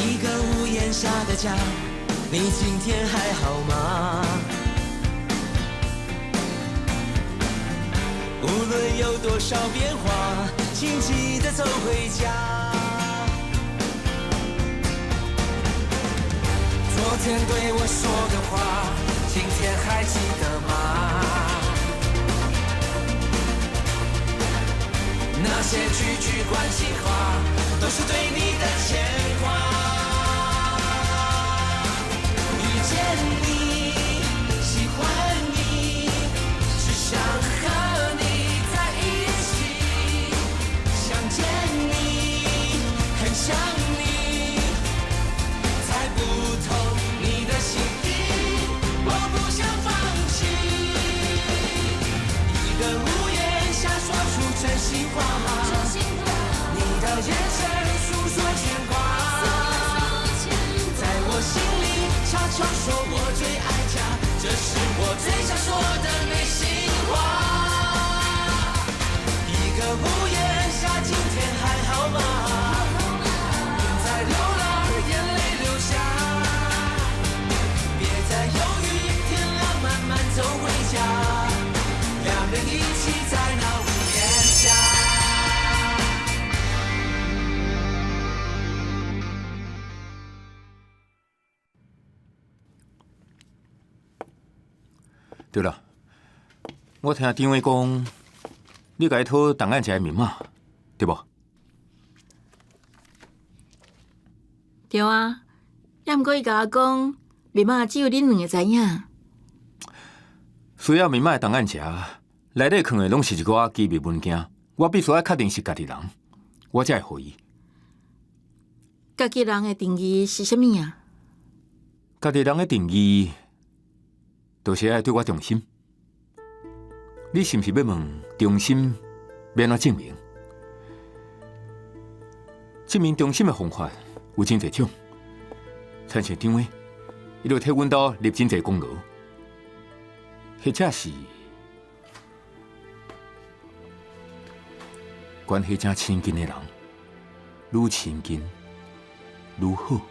一個屋檐下的家，你今天還好嗎？無論有多少變化，請記得走回家。昨天對我說的話，今天還記得嗎？那些句句關心話，都是對你的牽掛。遇見你，喜歡你，只想和你在一起。想見你，很想你，猜不透你的心意，我不想放棄。一個屋檐下說出真心話，你的眼神訴說牽掛，在我心裡悄悄說我最愛家，這是我最想說的內心話。一個屋檐下，今天還好嗎？別再流浪，眼淚流下，別再猶豫，天亮慢慢走回家，兩人一起在那屋檐下。對啦，我聽張偉講，你共伊討檔案一个密碼，對無？對啊，猶毋過伊共我講，密碼只有恁兩个知影。需要密碼的檔案夾，內底囥的攏是一寡機密文件，我必須愛確定是家己人，我才會予伊。家己人的定義是啥物啊？家己人的定義，就是愛對我忠心。你是毋是欲問忠心欲按怎證明？證明忠心的方法有真濟種，親像張偉，伊就替阮兜立真濟功勞，或者是關係誠親近的人，愈親近愈好。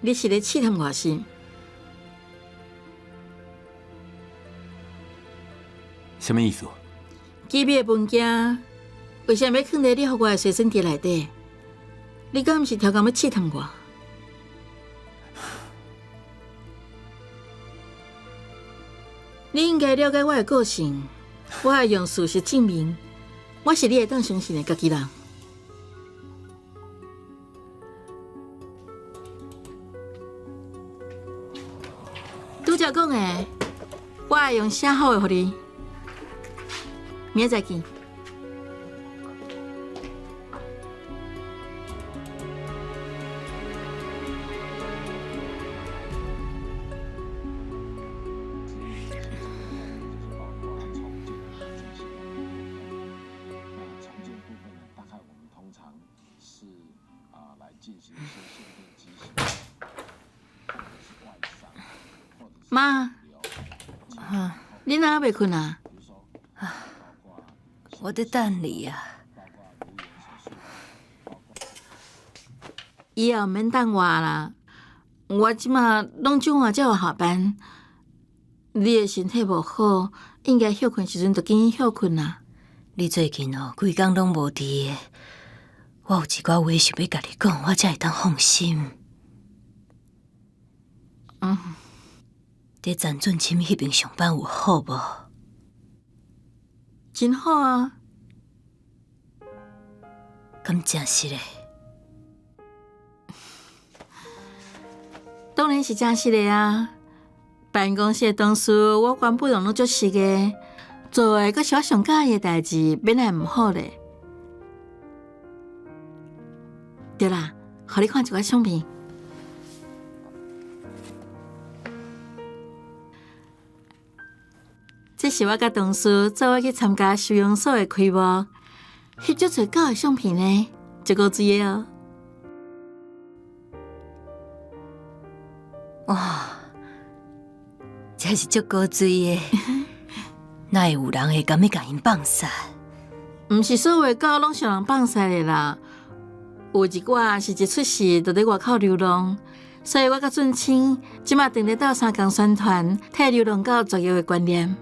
你是咧試探我是？啥物意思？機密的文件為啥物欲囥佇你予我的隨身碟內底？你敢毋是刁工欲試探我？你應該了解我的個性，我會用事實證明我是你會當相信的家己人。拄才講的，我會用寫好的予你。明仔載見。媽，你哪猶未睏啊？我佇等你啊。以後毋免等我啦，我這馬攏總啊才有下班。你的身體無好，應該歇睏時陣就緊歇睏啦。你最近哦，規工攏無佇的，我有一寡話想欲共你講，我才會當放心。佇陳俊欽彼爿上班有好無？真好啊！敢誠實的？當然是誠實的啊！辦公室的同事，我原本攏足熟的，做的閣是我上佮意的代誌，欲哪會毋好咧？對啦，予你看一寡相片。這是我佮同事做伙去參加收容所的開幕，翕足濟狗的相片呢，足古錐的哦。哇，這是足古錐的，哪會有人會甘欲共𪜶放殺？毋是所有的狗攏予人放殺的啦，有一寡是一出世就佇外口流浪，所以我佮俊清這馬正咧鬥相共宣傳替流浪狗絕育的觀念。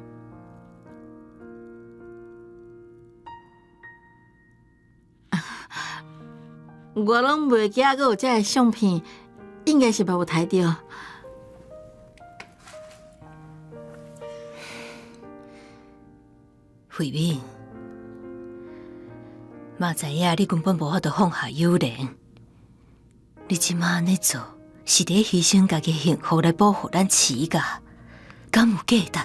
我攏袂記猶閣有這个相片，應該是嘛有刣著。慧敏，媽知影你根本無法度放下友蓮，你這馬按呢做，是佇犧牲家己幸福來保護咱徐家，敢有價值？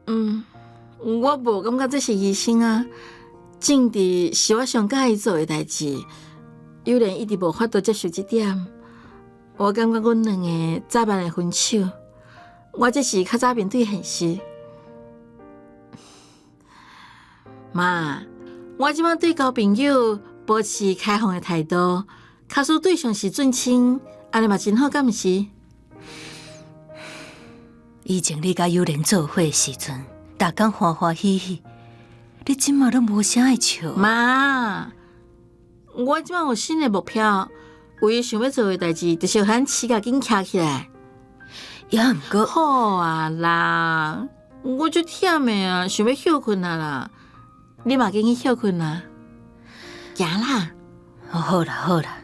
嗯，我無感覺這是犧牲啊，政治是我上佮意做的代誌，友蓮一直無法度接受這點，我感覺阮兩个早晚會分手，我這是較早面對現實。媽，我這擺對交朋友保持開放的態度，假使對象是俊清，按呢嘛真好，敢毋是？以前你佮友蓮做伙的時陣，逐工歡歡喜喜，你這馬攏無啥會笑。媽，我這擺有新的目標，唯一想欲做的代誌，就是予咱徐家緊徛起來。也毋過，好啊啦，我足忝的啊，想欲歇睏啊啦。你嘛緊去歇睏啊，行啦。哦，好啦好啦。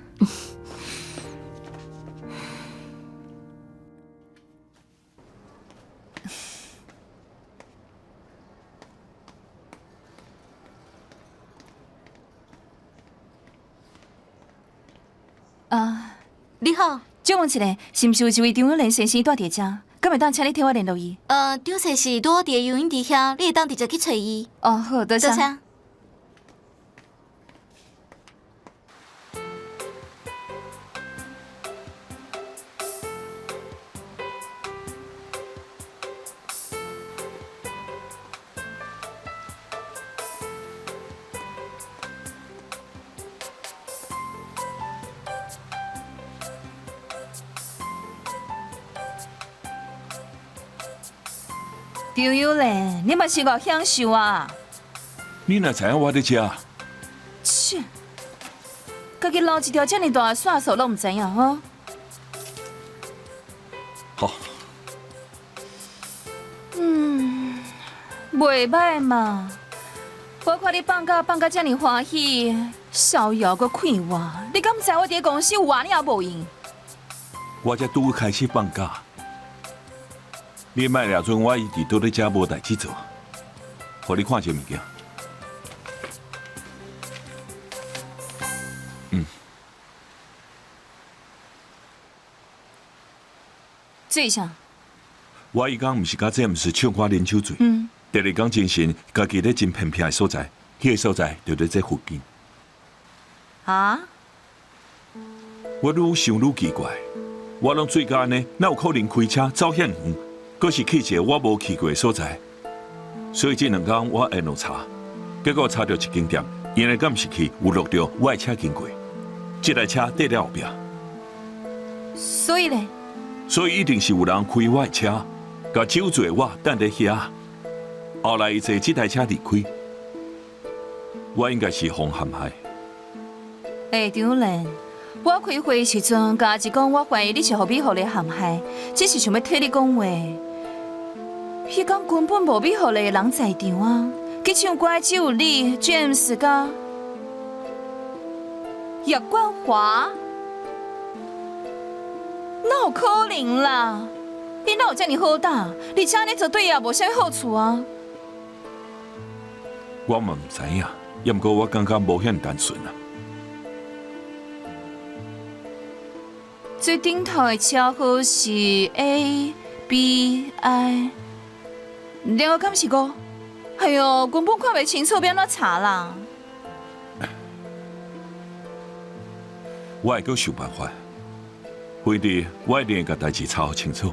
啊，你好，借問一下，是毋是有一位張友蓮先生蹛佇遮？敢會當請你替我聯絡伊？張先生拄好佇游泳池遐，你會當直接去揣伊。哦，好，多謝。多謝。張友蓮，你嘛是偌享受啊！你哪知影我佇遮？切，家己留一條遮爾大的線索攏毋知影吼？好。嗯，袂歹嘛。我看你放假放甲遮爾歡喜，逍遙閣快活，你敢知我佇公司有偌爾無閒？我才拄開始放假。你莫掠準我一直都佇遮無代誌做，予你看這物件。嗯。這是啥？我彼工毋是佮詹姆斯唱歌啉酒醉。第二工精神，家己咧真偏僻的所在，彼个所在就佇這附近。啊？我愈想愈奇怪，我攏醉甲按呢，哪有可能開車走遐遠？閣是去一个我無去過的所在，所以這兩工我沿路查，結果查著一間店，𪜶的監視器有錄著我的車經過，這台車綴佇後壁。所以咧？所以一定是有人開我的車，共酒醉的我等佇遐。後來伊坐這台車離開，我應該是予陷害。欸，張蘭，我開會時陣，共阿姊講，我懷疑你是予美福麗陷害，只是想欲替你講話。彼工根本無美福麗的人在場啊！去唱歌的只有你、James 佮葉冠華，哪有可能啦？𪜶哪有遮爾好膽？而且按呢做對伊也無啥物好處啊！我嘛毋知影，猶毋過我感覺無遐爾單純啊。這頂頭的車號是 A B I，然後敢是五？哎喲，根本看袂清楚，欲按怎查啦？我會閣想辦法，反正我一定會共代誌查予清楚。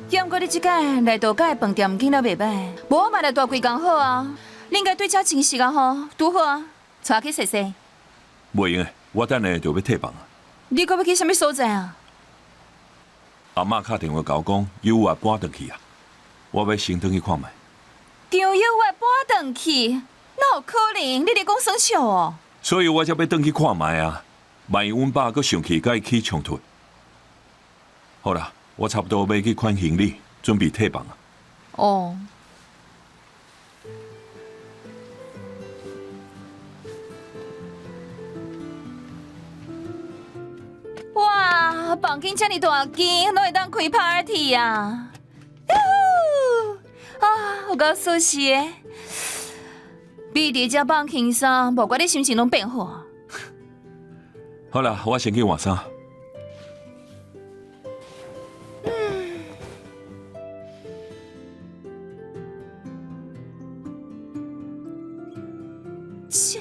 猶毋過你這擺來度假的飯店經了袂歹，無我嘛來蹛幾工好啊。你應該對遮真熟啊吼，拄好啊，帶我去踅踅。袂用的，我等下就欲退房啊。你閣欲去啥物所在啊？阿嬤敲電話共我講，幼月搬轉去啊，我欲先轉去看覓。張幼月搬轉去，哪有可能？你咧讲耍笑哦？所以我才欲转去看觅啊。万一阮爸阁生气，佮伊起冲突。好啦，我差不多欲去款行李，准备退房啊。哦。哇，房间遮尔大间，拢会当开 party 啊！啊，有够舒适的。你伫遮放轻松，无怪你心情拢变好啊。好啦，我先去换衫。切！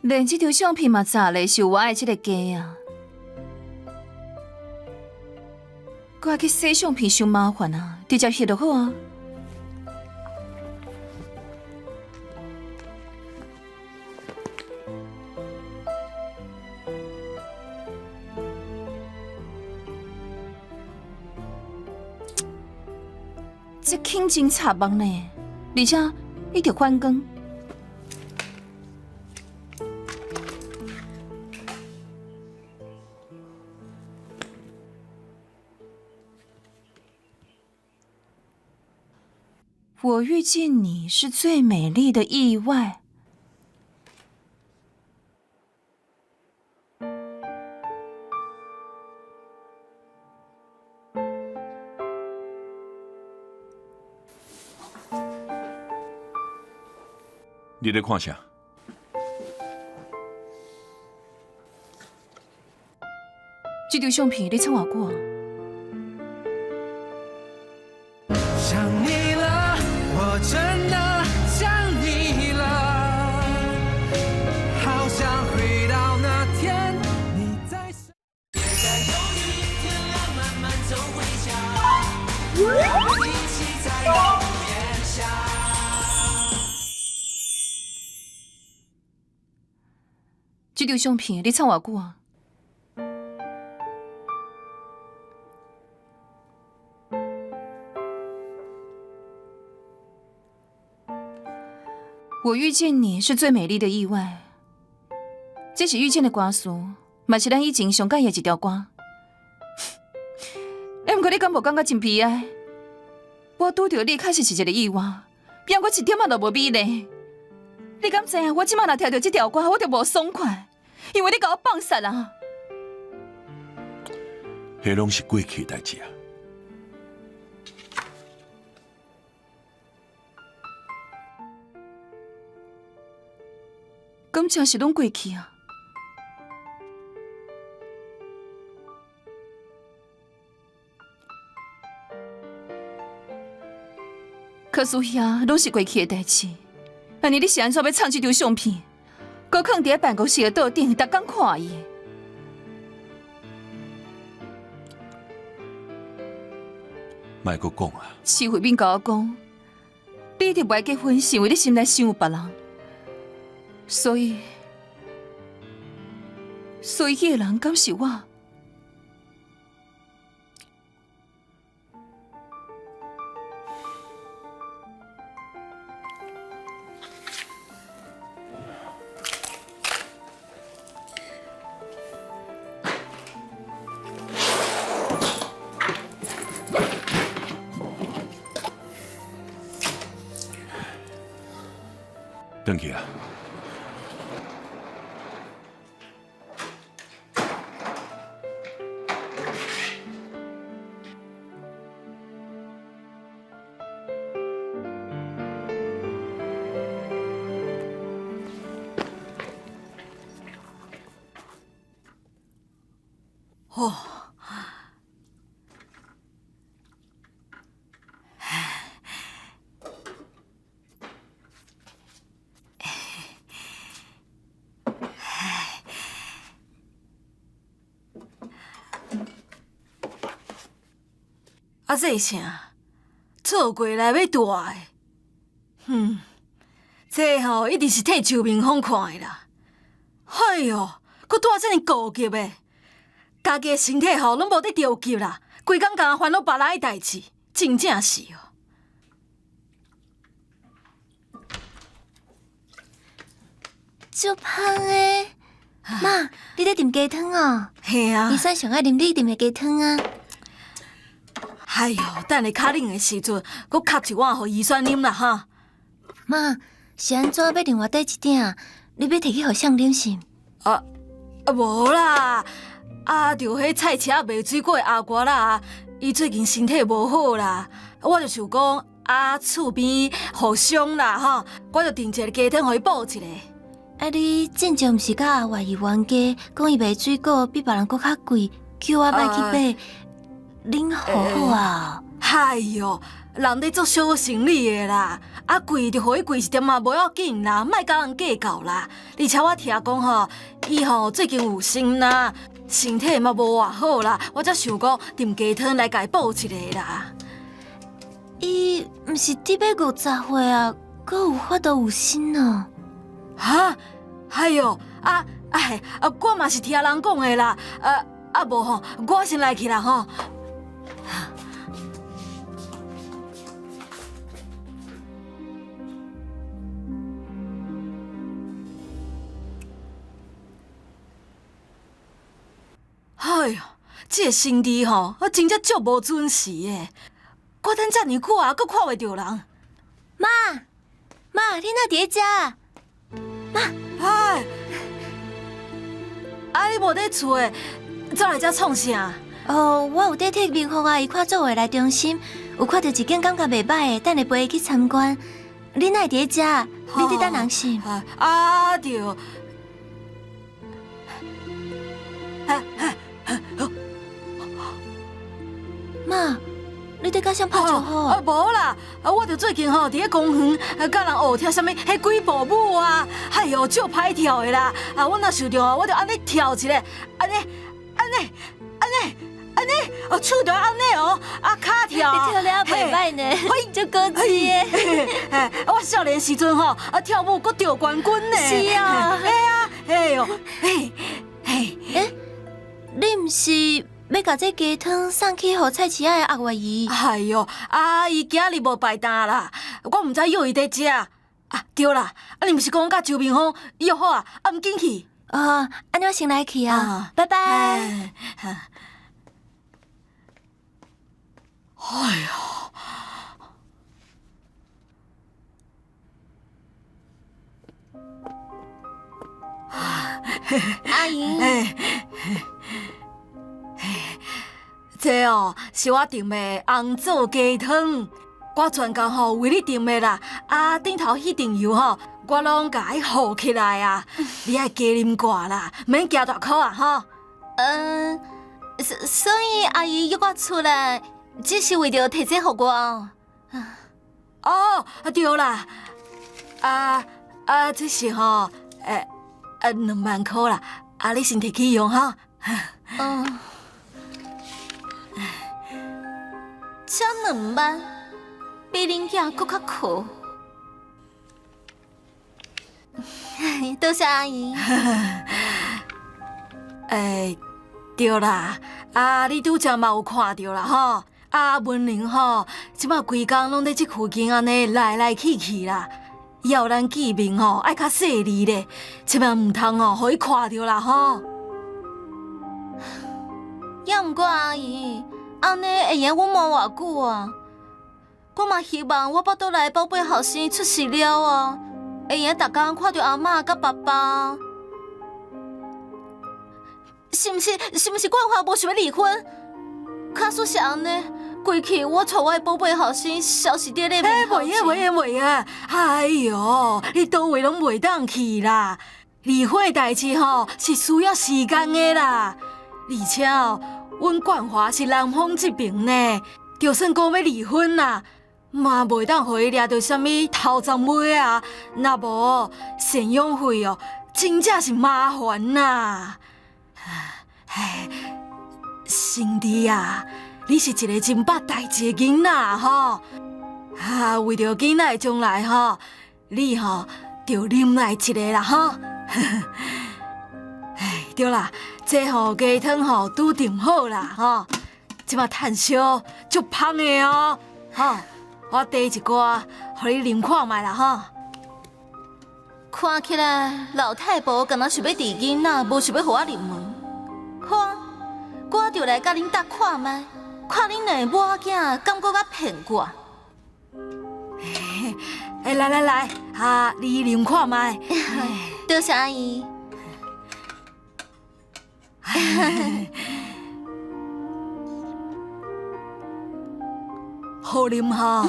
连这张相片嘛，早咧是我的这个家啊！阁爱去洗相片，伤麻烦啊！直接翕就好啊。这轻真插目呢，而且一直反光。我遇见你是最美丽的意外。你咧看啥？这张相片你藏偌久啊？想你了，我真的想你了，好想回到那天你在。别再犹豫，天亮慢慢走回家，让我一起在屋檐下。这张相片你藏偌久啊？我遇见你是最美丽的意外，这是遇见的歌词，嘛是咱以前上佮意的一条歌。欸，毋过你敢无感觉真悲哀？我拄著你确实是一个意外，变我一点仔都无美丽。你敢知影？我这摆若听著这条歌，我就无爽快，因为你共我放杀啊！彼拢是过去的代志啊。敢真是拢过去啊？可是遐拢是过去的代志，按呢你是按怎欲藏这张相片，阁囥伫办公室的桌顶，逐工看伊？莫阁讲啊！徐慧敏共我讲，你一直无爱结婚，是因为你心内想有别人。所以，所以彼个人敢是我？转去啊！哦，啊，这是啥？做过来欲大的，哼，这吼一定是替周明峰看的啦。哎哟，阁带这尔高级的，家己的身体吼拢无咧着急啦，规工共烦恼别人的代志，真正是哦。足芳的。媽，你咧斟雞湯哦？嘿啊。醫生上愛啉你斟的雞湯啊。哎喲，等下較冷的時陣，閣吸一碗予醫生啉啦哈。媽，是按怎欲另外綴一鼎？你欲提去予誰啉是？啊啊，無啦，啊，就彼菜市仔賣水果的阿哥啦，伊最近身體無好啦，我就想講啊，厝邊互相啦吼，我就訂一个雞湯予伊補一下。啊，你進前毋是佮阿外伊冤家，講伊賣水果比別人閣較貴，叫我莫去買，恁好好啊？哎喲，人咧做小生意的啦，啊貴就予伊貴一點嘛，無要緊啦，莫佮人計較啦。而且我聽講吼，伊吼最近有生啦，身體嘛無偌好啦，我才想講斟雞湯來共伊補一下啦。伊毋是得欲50歲啊，閣有法度有身哦？哈？哎喲，啊哎，啊我嘛是聽人講的啦，啊啊無吼，我先來去啦吼。哎喲，這个生理吼，我真正足無準時的。我等遮爾久啊，閣看袂著人。媽，媽，你哪佇咧遮？媽，哎，啊你無佇厝的，走來遮創啥？哦，我有佇替明鳳阿姨看做畫來中心，有看著一間感覺袂䆀的，等下陪伊去參觀。你哪會佇咧遮？你佇等人是？啊對。媽，你佇佮誰拍招呼？啊，無啦，啊，我著最近吼佇咧公園，啊，佮人學跳啥物彼鬼步舞啊，哎喲，足歹跳的啦！啊，我若想著我著按呢跳一下，按呢，按呢，按呢，按呢，哦，手著按呢哦，啊，跤跳。你跳了袂䆀呢，足高級的。我少年時陣吼，啊，跳舞閣得冠軍呢。是啊。嘿啊，哎喲，嘿，嘿。欸，你毋是欲共這雞湯送去予菜市仔的阿外姨？哎喲，啊，伊今日無排擔啦，我毋知約伊佇遮。啊，對啦，啊，你毋是講佮周明峰約好啊？啊，毋緊去。哦，按呢我先來去啊，拜拜。哎喲。阿姨。這哦是我訂的紅棗雞湯，我專工吼為你訂的啦。啊，頂頭彼陣油吼，我攏共伊糊起來啊。你愛加啉寡啦，免驚大箍啊吼。嗯，所以阿姨約我出來，只是為著提這予我。哦，對啦，啊啊，這是吼，2萬箍啦，啊，你先提去用吼。嗯。才2萬，比恁囝閣較苦。多謝阿姨。欸，對啦，啊，你拄才嘛有看著啦吼，啊，文玲吼，這擺規工攏佇這附近按呢來來去去啦，以後咱見面吼愛較細膩咧，千萬毋通吼，予伊看著啦吼。猶毋過阿姨。按呢會用阮瞞偌久啊？我嘛希望我腹肚內寶貝後生出世了啊，會用逐工看著阿嬤佮爸爸。是毋是？是毋是冠華無想欲離婚？假使是按呢，規氣我帶我的寶貝後生消失佇咧面頭前。欸，袂啊，袂啊，哎喲，你佗位攏袂當去啦！離婚的代誌吼是需要時間的啦，而且哦。阮冠華是南方這爿呢，就算講欲離婚啦，嘛袂當予伊掠著啥物頭鬃尾啊！若無贍養費哦，真正是麻煩啦。唉，成弟啊，你是一個真捌代誌的囡仔吼，啊，為著囡仔的將來吼，你吼著忍耐一下啦吼。唉，對啦，這吼雞湯吼拄炖好啦吼，這擺炭燒足芳的哦，吼，我綴一寡，予你啉看覓啦吼。看起來老太婆敢若想欲治囡仔，無想欲予我入門。好啊，我就來佮恁搭看覓，看恁兩个某囝敢閣閣騙我。欸，來來來，啊，你啉看覓。多謝阿姨。好啉哈，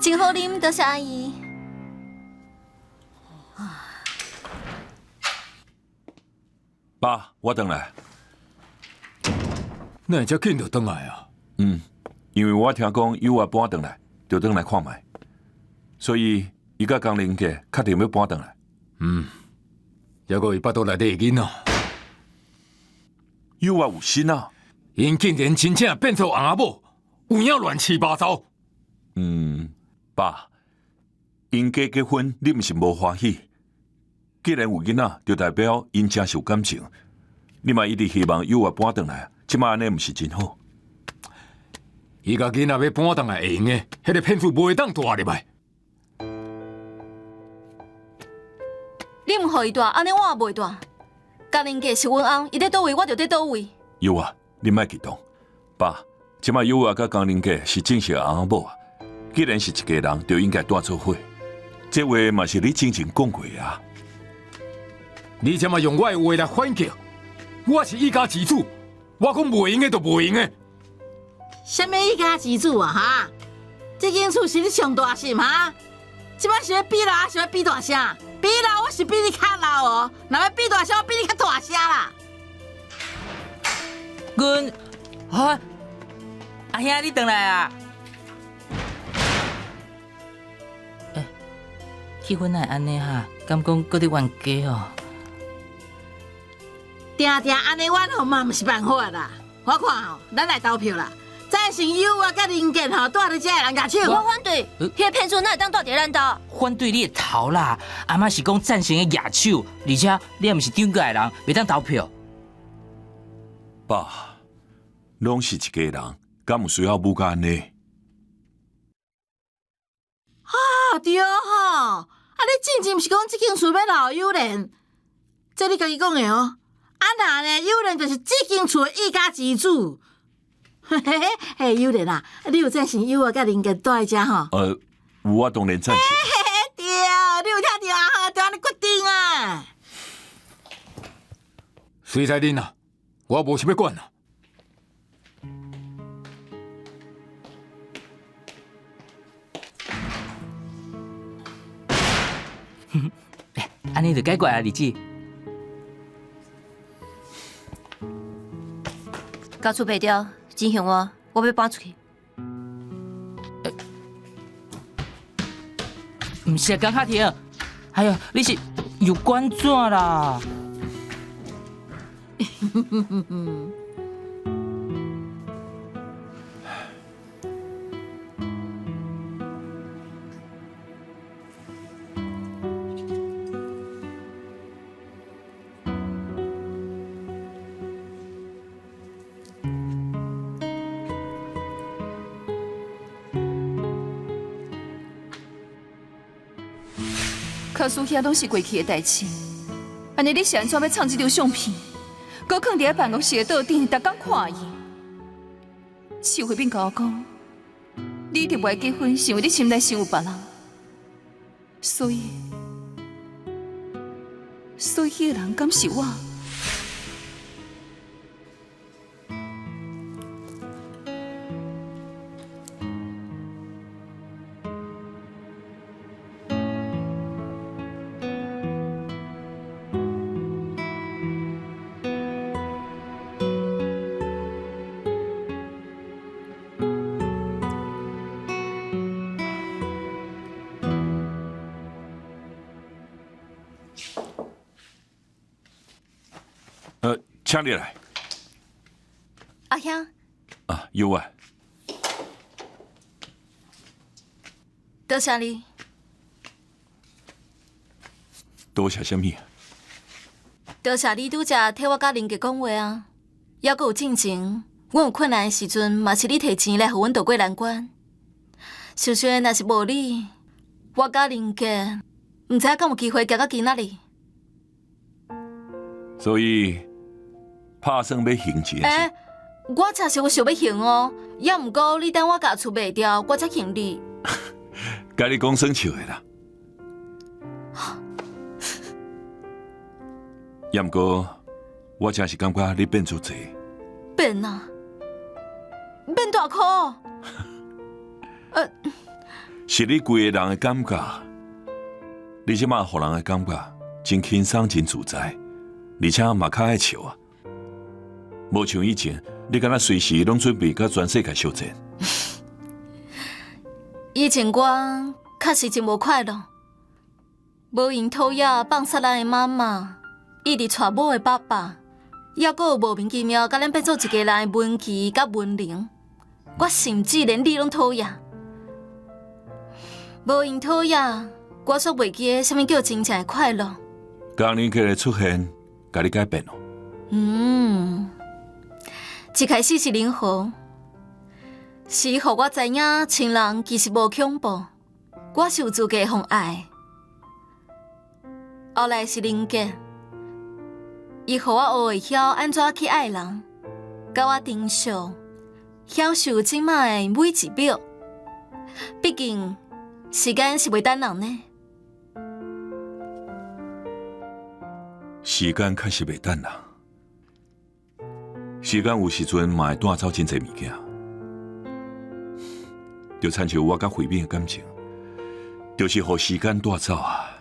真好啉，多謝阿姨。爸，我轉來。哪會遮緊就轉來啊？嗯，因為我聽講有啊搬轉來，就轉來看覓，所以伊佮江玲杰確定欲搬轉來。嗯，猶閣伊腹肚內底的囡仔，有啊有心啊，𪜶竟然真正變做翁仔某，有影亂七八糟。嗯，爸，𪜶假結婚，你毋是無歡喜？既然有囡仔，就代表𪜶真是有感情。你嘛一直希望有啊搬轉來，這擺按呢毋是真好？伊共囡仔欲搬轉來會用的，彼个騙子袂當帶入來。你毋予伊帶，按呢我也袂帶。江玲杰是阮翁，伊佇佗位，我就佇佗位。有啊，你莫激動。爸，這擺有啊佮江玲杰是正式翁仔某啊。既然是一家人，就應該蹛做伙。這話嘛是你之前講過的啊。你這擺用我的話來反擊，我是一家之主，我講袂用的就袂用的。啥物一家之主啊？哈，這間厝是你上大心哈？這擺是欲比老，抑是欲比大聲？比老我是比你較老哦，若欲比大聲，我比你較大聲啦。阮，啊，阿兄你轉來啊！欸，氣氛哪會按呢哈？敢講閣咧冤家哦？定定按呢冤吼嘛，毋是辦法啦。我看吼，咱來投票啦，贊成有啊，佮林建吼，蹛佇遮的人舉手。我反對，彼个騙子哪會當蹛佇咱兜？反對你的頭啦！阿媽是講贊成的舉手，而且你也毋是張家的人，袂當投票。爸，攏是一家人，敢有需要武甲按呢？啊對吼，啊你進前毋是講這間厝欲留予友蓮？這你家己講的哦。啊若呢，友蓮就是這間厝的一家之主。嘿嘿嘿，友蓮啊，你有贊成有啊，佮林杰蹛佇遮吼？有我當然贊成。對，你有聽著啊？就按呢決定啊。隨在恁啊，我無想欲管啊。按呢就解決啊，二姊。交厝賣掉，錢還我，我欲搬出去。毋是啊，江卡婷，哎喲，你是又管怎啦？可是遐攏是過去的代誌，按呢你是按怎欲藏這張相片，閣囥佇辦公室的桌頂，逐工看伊？秀慧敏共我講，你一直無愛結婚，是因為你心內想有別人，所以，所以彼个人敢是我？請你來。阿兄。啊，有啊。多謝你。多謝啥物？多謝你拄才替我佮林杰講話啊！猶閣有進前，阮有困難的時陣，嘛是你提錢來予阮渡過難關。想想若是無你，我佮林杰毋知影敢有機會行到今仔日。所以拍算欲還錢。欸，我確實有想欲還哦，猶毋過你等我共厝賣掉，我才還你。共你講耍笑的啦。猶毋過，我真是感覺你變足濟。變啊，變大箍。是你規个人的感覺，你這馬予人的感覺真輕鬆、真自在，而且嘛較愛笑啊。無像以前，你敢若隨時攏準備佮全世界相戰。以前我確實真無快樂，無閒討厭放殺咱的媽媽，一直娶某的爸爸，猶閣有莫名其妙共咱變做一家人的文琪佮文玲，我甚至連你攏討厭。無閒討厭，我煞袂記得啥物叫真正的快樂。江林克的出現，共你改變囉。嗯，一開始是林和，是予我知影親人其實無恐怖，我是有資格予愛。後來是林杰，伊予我學會曉按怎去愛人，佮我珍惜，享受這馬的每一秒。畢竟時間是袂等人的。時間確實袂等人，時間有時陣嘛會帶走真濟物件，就親像我佮慧敏的感情，就是予時間帶走啊。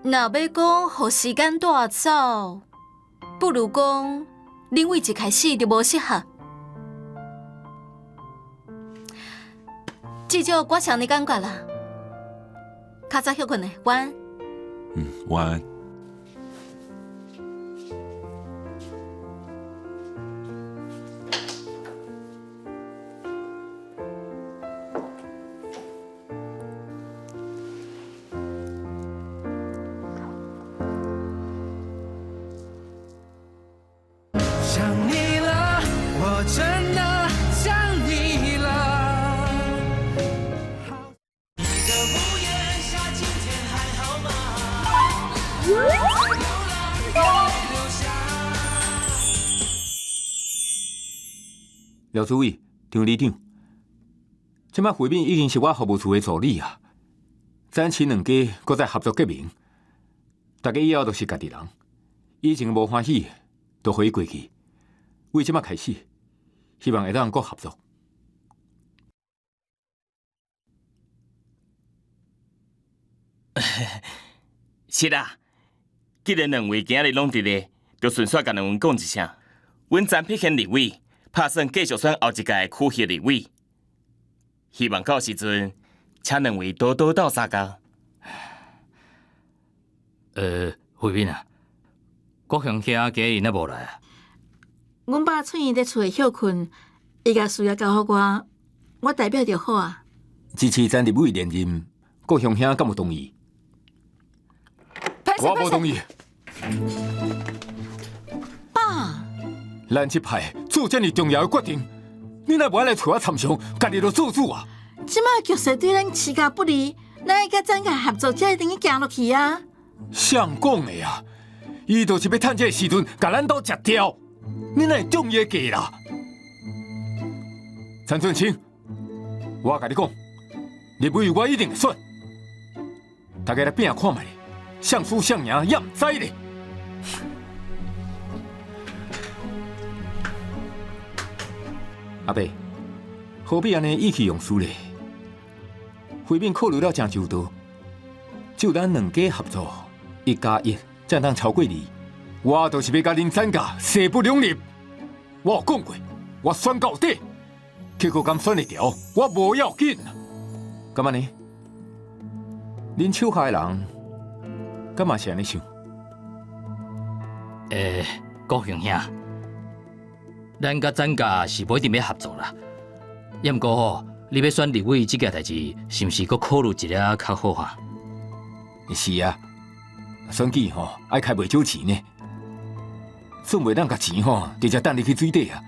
若欲講予時間帶走，不如講恁為一開始就無適合。至少我是按呢感覺啦。較早歇睏咧，晚安。嗯，晚安。想你了，我真的想你了。一個屋檐下，今天還好嗎？流浪留下。廖主委、張里長，這擺慧敏已經是我服務處的助理啊。咱親兩家閣再合作結盟，大家以後都是家己人。以前無歡喜，都予伊過去。為這擺開始，希望會當閣合作。是啦，既然兩位今仔日攏佇咧，就順紲共兩位講一聲。阮陳必賢立委拍算繼續選後一屆的區域立委，希望到時陣請兩位多多鬥相共。慧敏啊，國雄兄今日若無來啊？阮爸出院佇厝內歇睏，伊共事業交予我，我代表就好啊。支持陳立委連任，國雄兄敢有同意？我無同意。爸，咱這派做這麼重要的決定，你若無愛來揣我參詳，家己就做主啊！這擺局勢對咱持家不利，咱愛佮陳家合作，才會當去行落去啊！誰講的啊？伊就是欲趁這个時陣，共咱兜食掉。你哪會中伊的計啦？陳俊清，我共你講，立委我一定會選。大家來拼看覓，誰輸誰贏也毋知咧。阿伯，何必按呢意氣用事咧？慧敏考慮了誠周到，只有咱兩家合作，一加一才通超過二。我就是欲共恁陳家勢不兩立。我有講過，我選到底，結果敢選會著，我無要緊。敢按呢？恁手下的人，敢嘛是按呢想？國雄兄，咱佮陳家是無一定欲合作啦。猶毋過吼，你欲選立委這件代誌，是毋是閣考慮一下較好啊？是啊，選舉吼愛開袂少錢呢，總袂當共錢吼直接擲入去水底啊。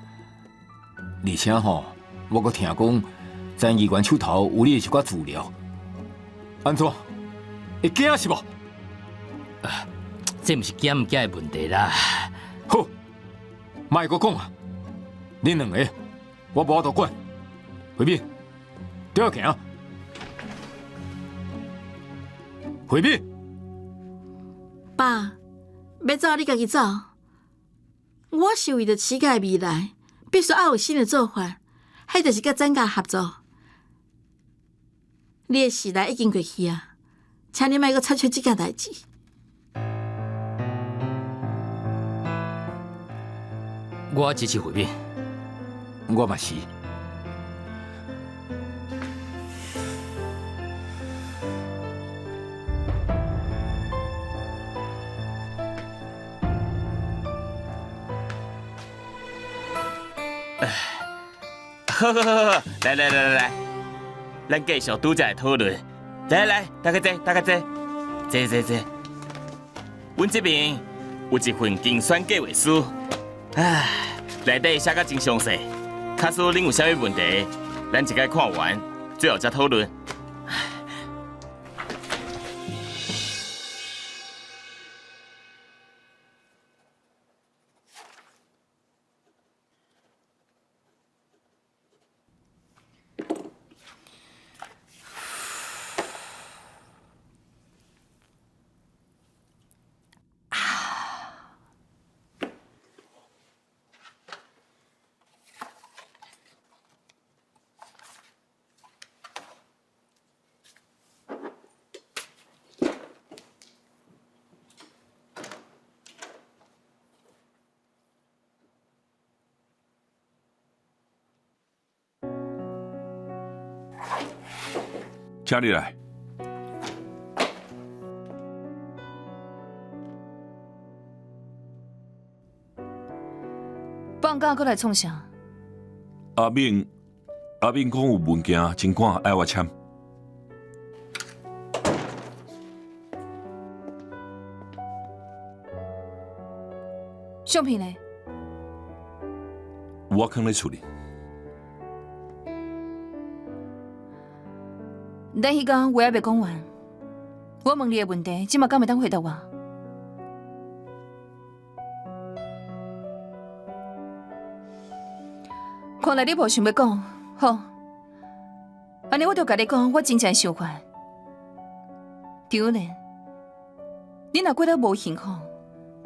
而且吼，我閣聽講，陈议员手头有你的一寡资料，按怎？会惊是无？这毋是惊毋惊的问题啦。好，莫阁讲啊！恁两个，我无法度管。慧敏，对我行。慧敏，爸，欲走你家己走。我是为著齐家的未来，必须爱有新的做法，彼就是佮展家合作。你的时代已经过去啊，请你莫阁插手这件代志。我支持慧敏，我嘛是。好好好好，来来来来来，咱继续拄才的讨论。来来来，大家坐，大家坐，坐坐坐。阮这边有一份竞选计划书，唉，内底写甲真详细。假使恁有啥物问题，咱一概看完，最后再讨论。请你来。放假阁来创啥？阿敏，阿敏讲有文件真赶，爱我签。相片呢？我囥咧厝里。咱彼工话犹未讲完，我问你的问题，这马敢会当回答我？看来你无想欲讲，好，按呢我就共你讲，我真正的想法。张莲，你若过得无幸福，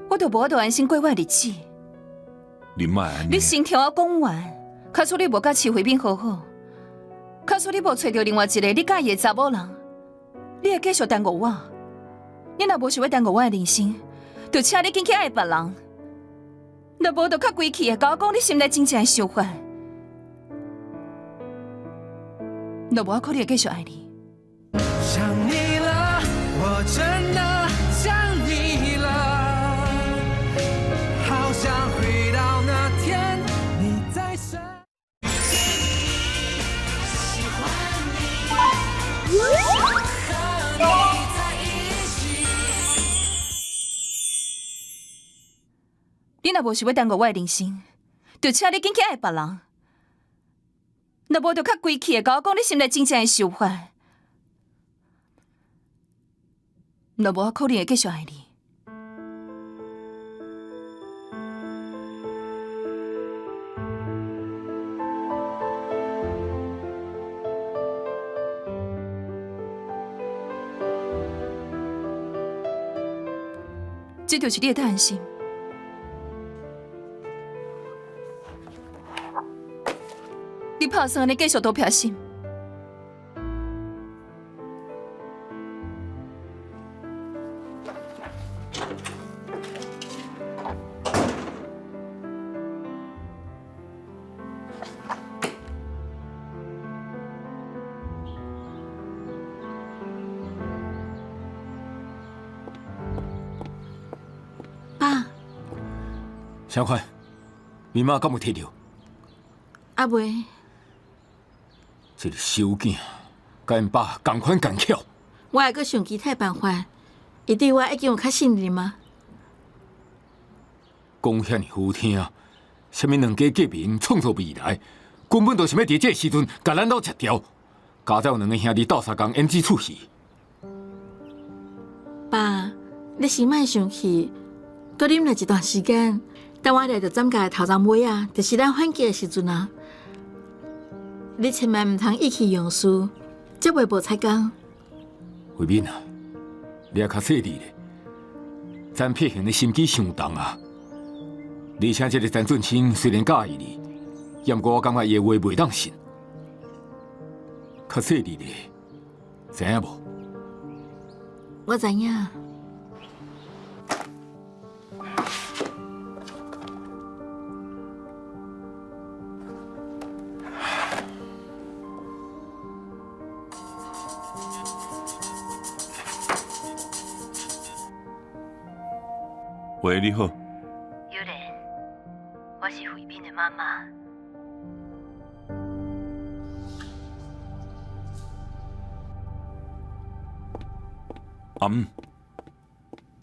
我就无法度安心过我的日子。你莫按呢。你先听我讲完，假使你无佮徐慧敏和好，假使你无揣著另外一个你佮意的查某人，你会继续耽误我。你若无想欲耽误我的人生，就请你紧去爱别人。若无，就较规气的，共我讲你心内真正的想法。若无，我可能会继续爱你。想你了，我真的想你了，好想回到那天你在身。喜欢你，想和你在一起。你若无想欲耽误我的人生，就请你紧去爱别人。若无，就较规气的，共我讲你心内真正的想法。若无，我可能会继续爱你。这就是你的安心。你拍算按呢继续多撇心？爸。啥款？你妈敢有提著？阿未。这个小囝，佮𪜶爸仝款仝巧。我会阁想其他办法，伊对我已经有较信任吗？讲遐尔好听，啥物两家结盟创造未来，根本就想欲佇這个時陣共咱鬥拆掉，加走兩个兄弟鬥相共演這齣戲。爸，你先莫生氣，閣忍耐一段時間，等我掠著斬價的頭鬃尾仔，就是咱反擊的時陣啊！你千萬毋通意氣用事，才袂無彩工。慧敏啊，你猶較細膩咧，曾碧恆的心機傷重啊！而且這个曾俊卿雖然佮意你，猶毋過我感覺伊的話袂當信。較細膩咧，知影無？我知影。喂，你好。尤蓮，我是慧敏的媽媽。阿姆，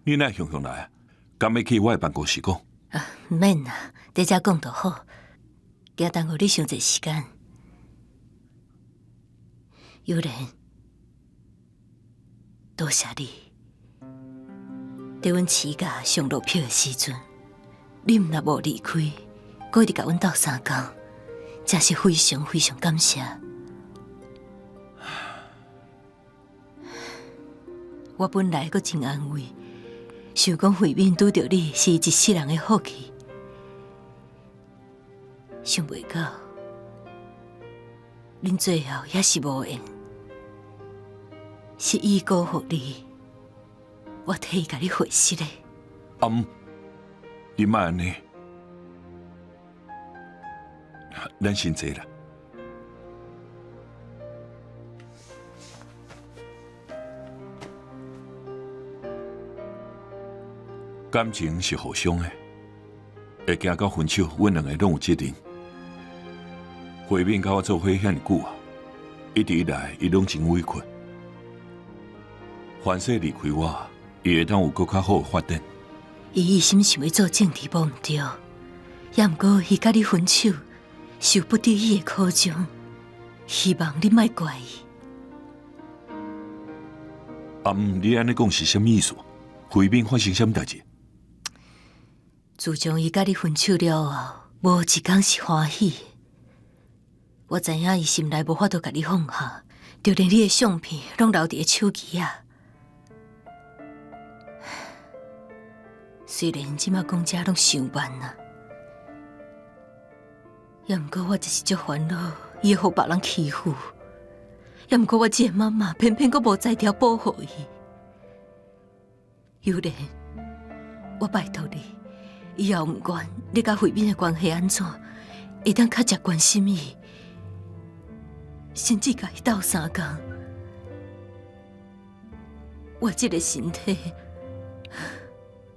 你哪雄雄來啊？敢欲去我的辦公室講？啊，毋免啦，佇遮講就好。驚耽誤你傷濟時間。尤蓮，多謝你。佇阮飼甲上落魄的時陣，你毋但無離開，閣一直共阮鬥相共，真是非常非常感謝。我本來閣真安慰，想講慧敏拄著你是伊一世人的福氣，想袂到，恁最後也是無緣，是伊辜負你，我替伊共你回失的。阿姆，你莫按呢，咱先坐啦。感情是互相的，會行到分手，阮兩个攏有責任。慧敏佮我做伙遐爾久啊，一直以來伊攏真委屈。凡勢離開我，伊會當有閣較好的發展。伊一心想欲做政治無毋對，也毋過伊佮你分手，是有不得已的苦衷，希望你莫怪伊。阿姆，你按呢講是啥物意思？慧敏發生啥物代誌？自從伊佮你分手了後，無一工是歡喜的。我知影伊心內無法度共你放下，就連你的相片攏留佇咧手機仔。雖然這馬講這攏傷慢啊，也毋過我就是足煩惱，伊會予別人欺負。也毋過我這個媽媽偏偏閣無才調保護伊。尤蓮，我拜託你，以後毋管你佮慧敏的關係按怎，會當較濟關心伊，甚至共伊鬥相共。我這個身體，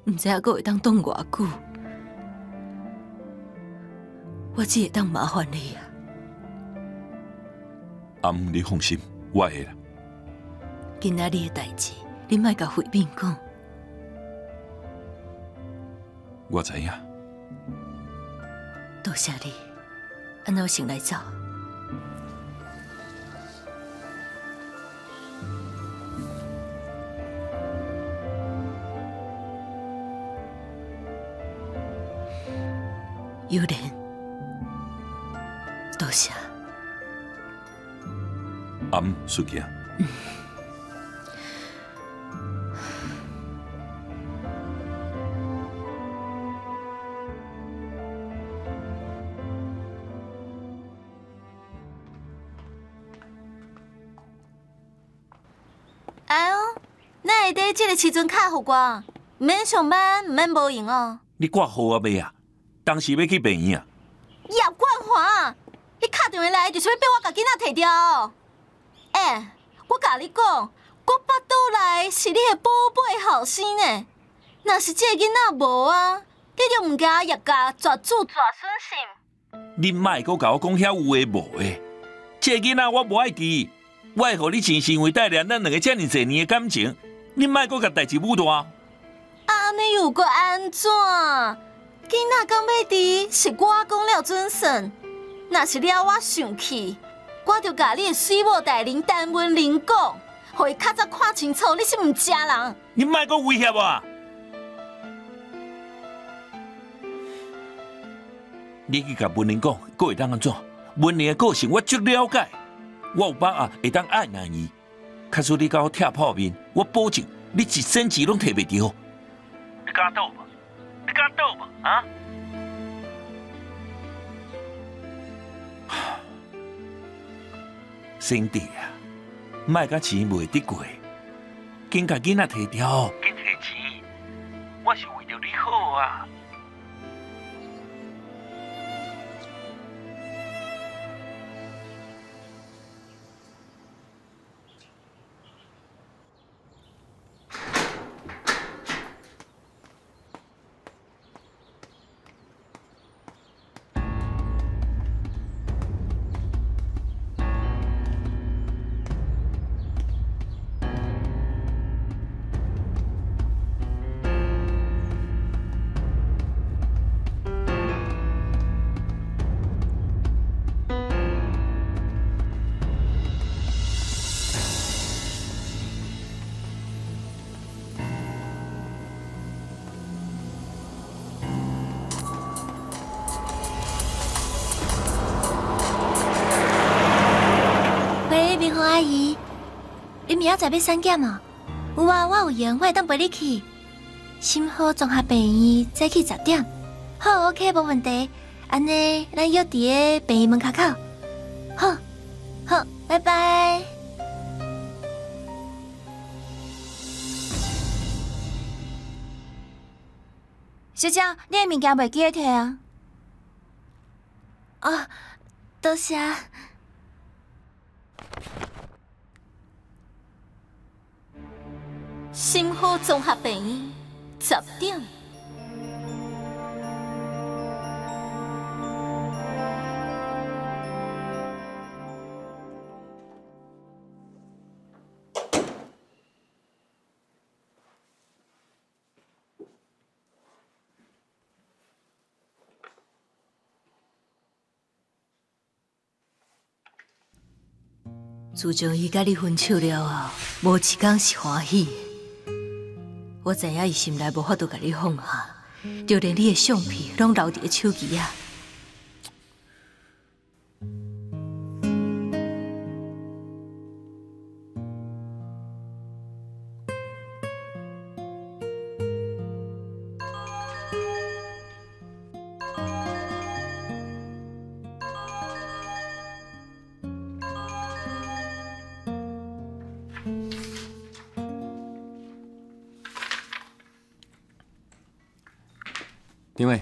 毋知影閣會當擋偌久，我只會當麻煩你啊。阿姆，你放心，我會啦。今仔日的代誌，你莫共慧敏講。我知影。多謝你，按呢我先來走。尤蓮，多謝。阿姆，出去。哎喲，哪會佇這个時陣敲予我？毋免上班，毋免無閒哦。你掛號啊未啊？當時欲去病院啊？葉冠華，你敲電話來就是欲逼我共囡仔提掉哦。欸，我共你講，我腹肚內是你的寶貝後生呢。若是這个囡仔無啊，你就毋驚葉家絕子絕孫是毋？你莫閣共我講遐有的無的，這个囡仔我無愛記，我會予你真心為帶來咱兩个遮爾濟年的感情，你莫閣共代誌舞大。啊，按呢又閣按怎？囡仔敢欲佇，是我講了準算。若是了我生氣，我就共你的水某大人陳文玲講，予伊較早看清楚你是毋正人。你莫閣威脅我！你去共文玲講，閣會當按怎？文玲的個性我足了解，我有把握會當按捺伊。假使你共我拆破面，我保證你一仙錢攏提袂著。你敢賭無？你敢賭無？啊？兄弟啊，莫共錢賣得過，緊共囡仔提著，緊提錢，我是為著你好啊！喂，明紅阿姨，你明仔載欲產檢哦？有啊，我有閒，我會當陪你去。心好綜合病院早起10點，好，OK，無問題。按呢，咱約佇个病院門跤口。好，好，拜拜。小姐，你的物件袂記得提啊？哦，多謝。心好綜合病院10點。自從伊佮你分手了後，無一工是歡喜的。我知影伊心內無法度共你放下，就連你的相片攏留佇咧手機仔。張偉，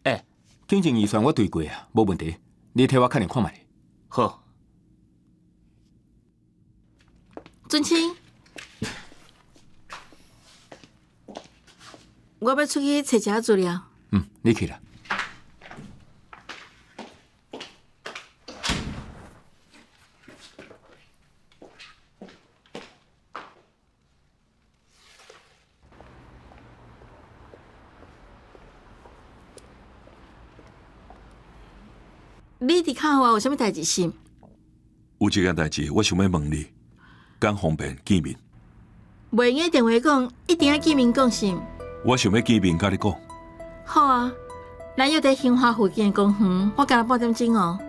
欸，行政預算我對過啊，無問題。你替我確認看覓。好。尊清，我欲出去揣一下資料。嗯，你去啦。你佇敲我有啥物代誌是？有一件代誌，我想欲問你，敢方便見面？袂用電話講，一定愛見面講是？我想欲見面佮你講。好啊，咱約佇興華附近的公園，我干焦半點鐘哦。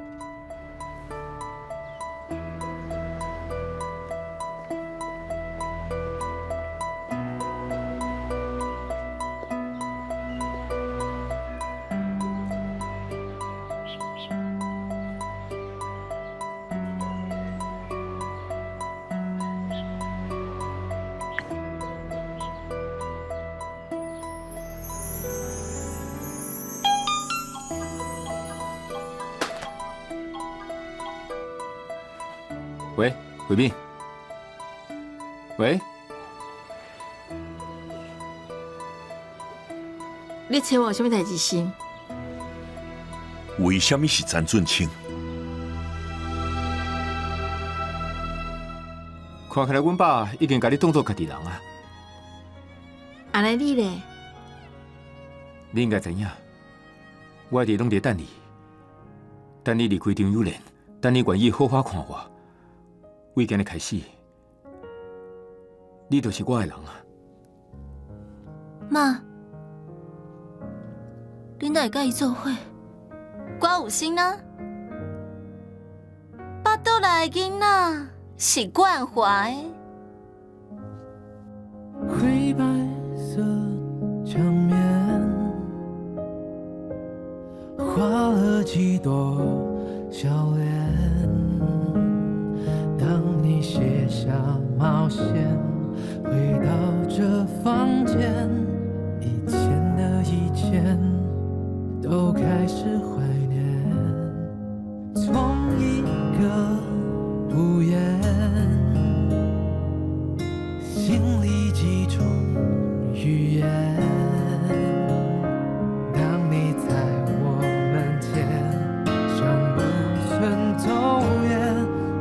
喂，慧敏。喂，你揣我有啥物代誌是？為啥物是陳俊清？看起來阮爸已經共你當做家己人啊！按呢你咧？你應該知影，我一直攏佇等你。等你離開張友蓮，等你願意好好看我，為今日開始，你就是我的人啊！媽，你哪會佮伊做伙？我有心啊，腹肚內的囡仔是冠華的。灰白色牆面，畫了幾朵笑臉。當你卸下帽線，回到這房間，以前的以前都開始懷念。同一個屋檐，心裡幾種語言。當你在我門前，像不曾走遠，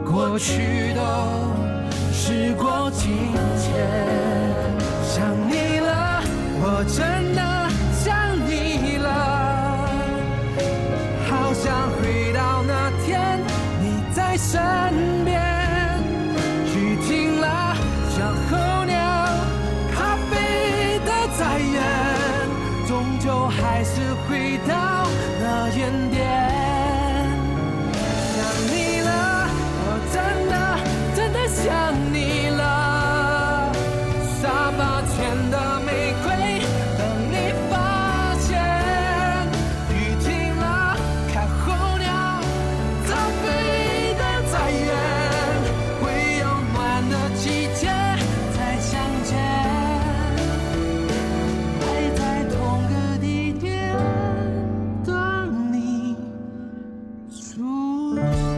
過去都時過境遷。想你了，我真的想你了，好想回到那天你在身邊。雨停了，像候鳥，咖啡的再遠，終究還是回到那原點。想你了，我真的真的想你了。沙發前的玫瑰，等你發現。雨停了，看候鳥早飛得再遠，會有暖的季節再相見，還在同個地點等你出現。